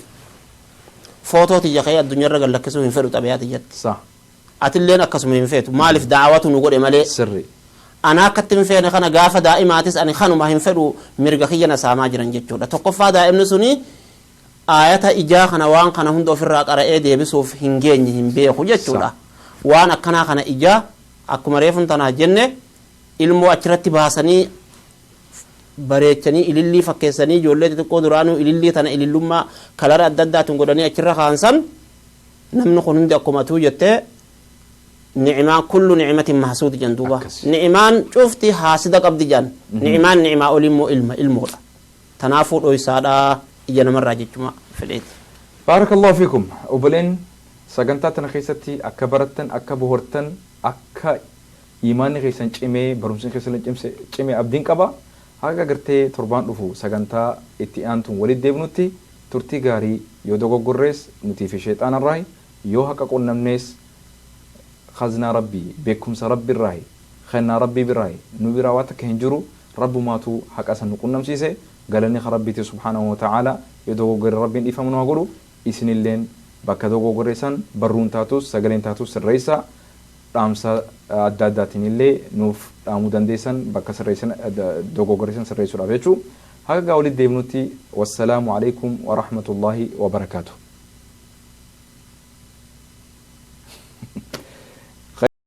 footoo tiyya ka'ee addunyaarra gad lakkisuu hin fedhu, xabiyaa tiyyatti. Atilleen akkasuma hin feetu. Maaliif? Daawatu nu godhe malee. Ana akkatti hin feene kana gaafa daa'imaatis ani kanuma hin fedhu, mirga kiyya na saamaa jiran jechuudha. Tokkoffaa daa'imni suni aayata ijaa kana waan kana hunda ofirraa qara'ee deebisuuf hin geenye, hin beeku jechuudha. Waan akkanaa kana ijaa akkuma reefun tanaa jenne ilmoo achirratti baasanii bareechanii ilillii fakkeessanii, ijoollee xixiqqoo duraanuu ilillii tana ilillummaa kalara adda addaatiin godhanii achirra kaansan. Namni kun hundi akkuma atuu jettee ni'imaan kullu ni'imatin mahsuud jan duuba. Ni'imaan cufti haasida qabdi jan. Ni'imaan ni'imaa olii immoo ilma ilmoodha. Tanaafuu dhoysaadha ija namarraa jechuma fedheeti. Baarakallahu fiikum. Obboleen, sagantaa tana keessatti akka barattan, akka bohortan, akka imaanni keessan cimee, barumsi keessan cimee abdiin qaba. Haga gartee torbaan dhufu sagantaa itti aantuun walitti deebinutti turtii gaarii. Yoo dogoggorrees nutii fi sheexaanarraahi, yoo haqa qunnamnees khaznaa rabbii, beekumsa rabbiirraahi, kennaa rabbii biraahi. Nu biraa waa takka hin jiru, rabbumaatu haqa san nu qunnamsiise. Galanni ka rabbiiti subhaanahu wa ta'aala. Yoo dogoggorre rabbiin dhiifama nu haa godhu. Isinilleen bakka dogoggorre san barruun taatus sagaleen taatus sirreessa, dhaamsa adda addaatiin illee nuuf dhaamuu dandeessan bakka sirreessan dogoggorre san sirreessuudhaaf jechuu. Haga gaa walitti deebinutti, wassalaamu alaikum wa rahmatullaahi wa barakaatuh.